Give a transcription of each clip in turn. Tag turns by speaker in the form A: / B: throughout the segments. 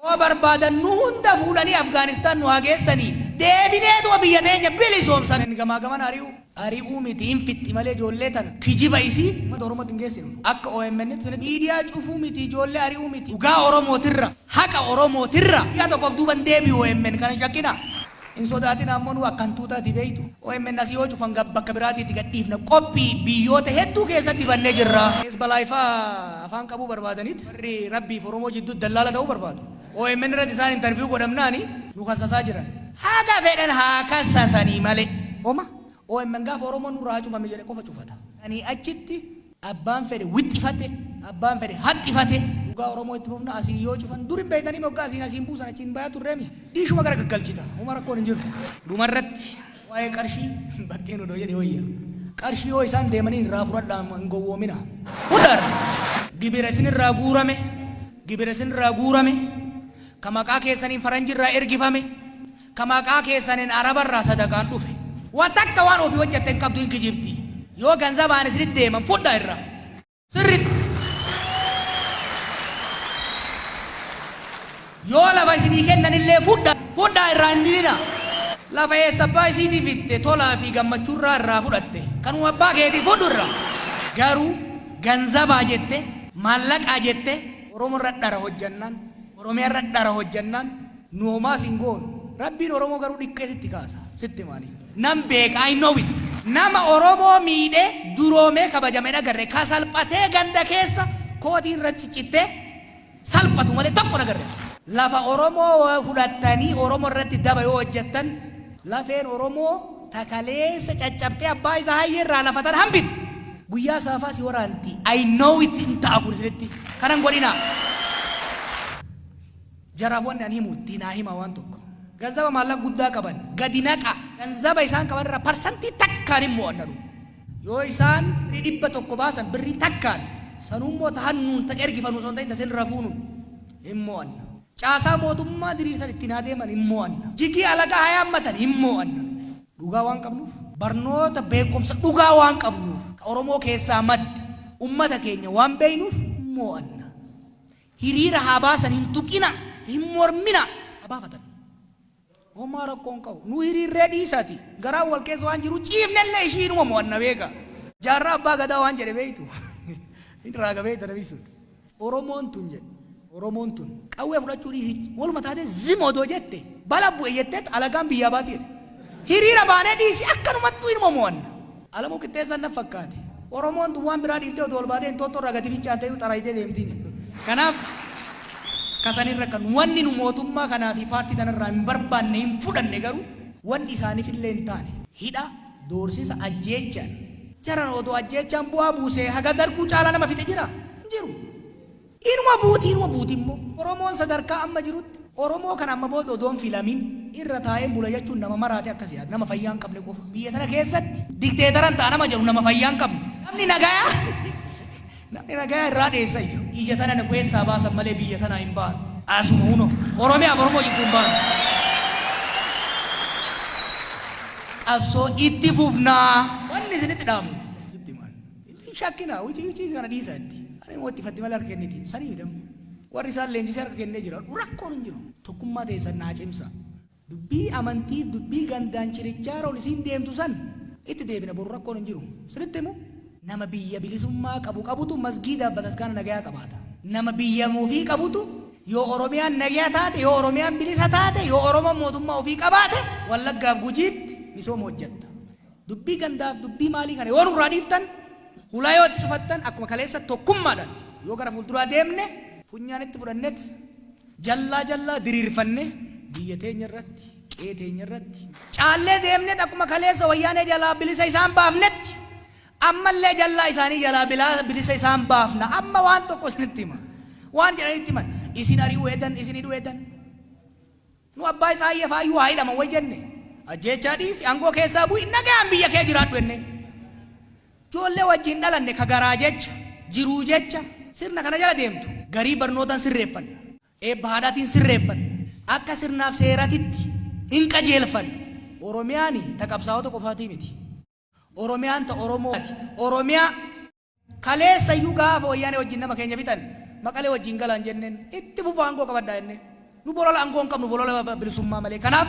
A: Hoo barbaadan nu hunda fuudhanii Afgaanistaan nu haa geessanii deebineetuma biyya teenya bilisoomsan. Gamaa gamana ari'uu ari'uu miti hin fixxi malee ijoollee tana kijiba isii uummata Oromootti hin geessinu. Akka OMN tti miidiyaa cufuu miti ijoollee ari'uu miti dhugaa Oromootirra haqa Oromootirra guyyaa tokkoof duuba hin deebi'u OMN kana hin shakkinaa. Hin sodaatinaa ammoo nu akka hantuutaati beeytu. OMN asii yoo cufan bakka biraatiitti gad dhiifna. Qophii biyyoota hedduu keessatti bannee jirra. Hezbalaay faa afaan qabuu barbaadanit warri Rabbiif Oromoo jidduutti dallaala ta'uu barbaadu. OMN irratti isaan interview godhamnaani nu kassasaa jiran. Haga fedhan haa kassasanii malee. Homa OMN gaafa Oromoon nurraa haa cufame jedhe qofa cufata. Sanii achitti Abbaan fedhe wixxifate, abbaan fedhe haxxifate. Dhugaa Oromoo itti fufna asiin yoo cufan dur hin beeytanii moggaa asiin asiin buusan achiin bayaa turreemi. Diishuma gara gaggalchita. Homa rakkoon hin jiru. Dhumarratti waa'ee qarshii baqqeen odoo jedhe wayya. Qarshii yoo isaan deemanii irraa fudhadhaa hin gowwoomina. Hunda irra. Gibira isinirraa guurame, gibira isinirraa guurame, ka maqaa keessaniin faranjirraa ergifame, Ka maqaa keessaniin araba irraa sadaqaan dhufe. Wa takka waan ofii hojjatte hin qabdu hin kijibdi. Yoo ganzabaan isinitti deeman fudhaa irraa. Sirritti. Yoo lafa isinii kennanillee fudha fudhaa irraa hin didinaa. Lafa eessa abbaa isiitii fidde tolaa fi gammachurraa irraa fudhatte. Kanuma abbaa keetii fudhu irraa. Garuu ganzabaa jette maallaqaa jette Oromo irra dhara hojjannaan Oromiyaa irra dhara hojjannaan Nu homaa sin goonu. Rabbiin Oromoo garuu dhiqqee sitti kaasa. Sitti hima ani. Nan beeka, I know it. Nama Oromoo miidhee duroomee kabajame hin agarre. Ka salphatee ganda keessa kootiin irra ciccittee salphatu malee tokko hin agarre. Lafa Oromoo fudhattanii Oromoo irratti daba yoo hojjettan lafeen Oromoo ta kaleessa caccabtee abbaa isaa hayyee irraa lafa tana hambifte. Guyyaa saafaa si waraanti. I know it hin ta'a kun isinitti. Kana hin godhinaa. Jaraaf wanni ani himu itti naa himaa waan tokko. Ganzaba maallaqa guddaa qaban gadi naqa. Ganzaba isaan qaban irraa parsantii takkaan hin mo'anna nu. Yoo isaan birrii 100 baasan birrii takkaan sanuu immoo ta hannuun ta ergifannu osoo hin ta'in ta isin irraa fuunuun hin mo'anna. Caasaa mootummaa diriirsan ittiin haa deeman hin mo'anna. Jigii alagaa haa yaammatan hin mo'anna nu. Dhugaa waan qabnuuf, barnoota beekumsa dhugaa waan qabnuuf, ka Oromoo keessaa madde ummata keenya waan beeynuuf hin mo'anna. Hiriira haa baasan hin tuqina hin mormina haa baafatan. Homaa rakkoo hin qabu. Nu hiriirree dhiisati. Garaan wal keessa waan jiru ciifnellee ishii inuma mo'anna beeka. Jaarraa abbaa gadaa waan jedhe beektu. Hin raaga beekta namni sun. Oromoon tun jedhe. Oromoon tun qawwee fudhachuu dhiisi waluma taatee zim odoo jette bala bu'e jetteet alagaan biyyaa baati jedhe. Hiriira baanee dhiisi akkanumattuu inuma mo'anna. Alamuu Qixxeessaan naf fakkaate. Oromoon tun waan biraa dhiiftee otoo ol baatee Inxooxxoo irraa gadi fincaantee xarayitee deemtiin. Kanaaf ka san hin rakkannu. Wanni nu mootummaa kanaa fi paartii tana irraa hin barbaanne, hin fudhanne garuu wanni isaaniif illee hin taane hidhaa, doorsisa, ajjeechaan. Jarana otoo ajjeechaan bu'aa buusee haga Darguu caalaa nama fixe jiraa? Hin jiru. Inuma buuti, inuma buuti immoo. Oromoon sadarkaa amma jirutti Oromoo kana amma booda odoo hin filamin irra taa'een bula jechuun nama maraate akkas yaada. Nama fayyaa hin qabne qofa. Biyya tana keessatti dikteetaran ta'a nama jedhu nama fayyaa hin qabne. Namni nagayaa namni nagayaa irraa dheessayyu. Ija tana nu keessaa baasan malee biyya tanaa hin baanu. Asuma hunoo. Oromiyaaf Oromoo jidduu hin baanu. Qabsoo itti fufnaa. Wanni isinitti dhaamnu sitti himaan. Hin shakkinaa, wicii wicii kana dhiisaa itti. Ani immoo itti fatti malee harka kenniti. Sanii miti amma. Warri isaan leenjisee harka kennee jira. Rakkoon hin jiru. Tokkummaa teessan naa cimsa. Dubbii amantii, dubbii gandaan chirichaaroon isiin deemtu san itti deebina boru rakkoon hin jiru. Sinitti himu nama biyya bilisummaa qabu qabutu masgiidaaf bataskaana nagayaa qabaata. Nama biyya ofii qabutu yoo Oromiyaan nagaya taate, yoo Oromiyaan bilisa taate, yoo Oromoon mootummaa ofii qabaate Wallaggaaf Gujiitti misooma hojjatta. Dubbii gandaaf dubbii maalii kana yoo nurraa dhiiftan, hulaa yoo itti cufattan akkuma kaleessa tokkummaadhaan yoo gara fuulduraa deemne funyaan itti fudhannet jallaa jallaa diriirfanne biyya teenya irratti, qe'ee teenya irratti caallee deemnet akkuma kaleessa wayyaanee jalaa bilisa isaan baafnetti ammallee jallaa isaanii jalaa bilaa bilisa isaan baafna. Amma waan tokko isinitti hima. Waan jedhanitti himan. Isin ari'uu hedan, isin hidhuu hedan. Nu abbaa isaa faayyuu haa hidhaman way jenne. Ajjeechaa dhiisi, aangoo keessaa bu'i, nagayaan biyya kee jiraadhu jenneen. Ijoollee wajjin dhalanne ka garaa jecha, jiruu jecha sirna kana jala deemtu. Garii barnootaan sirreeffanna. Eebba haadhaatiin sirreeffanna. Akka sirnaaf seeratitti hin qajeelfanna. Oromiyaani ta qabsaa'ota qofaatii miti. Oromiyaan ta Oromooti. Oromiyaa Kaleessa iyyuu gaafa wayyaanee wajjin nama keenya fixan Maqalee wajjin galaa hin jenneen. Itti fufaa aangoo qabadhaa jenneen. Nu bolola aangoo hin qabnu, bolola bilisummaa malee. Kanaaf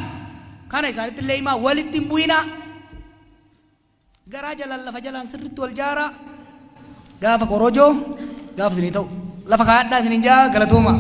A: kana isaanitti illee himaa, walitti hin bu'inaa. Garaa jalaan, lafa jalaan sirriitti wal jaaraa. Gaafa korojoo gaafa isinii ta'u lafa kaa'adhaa isiniin jaa. Galatooma.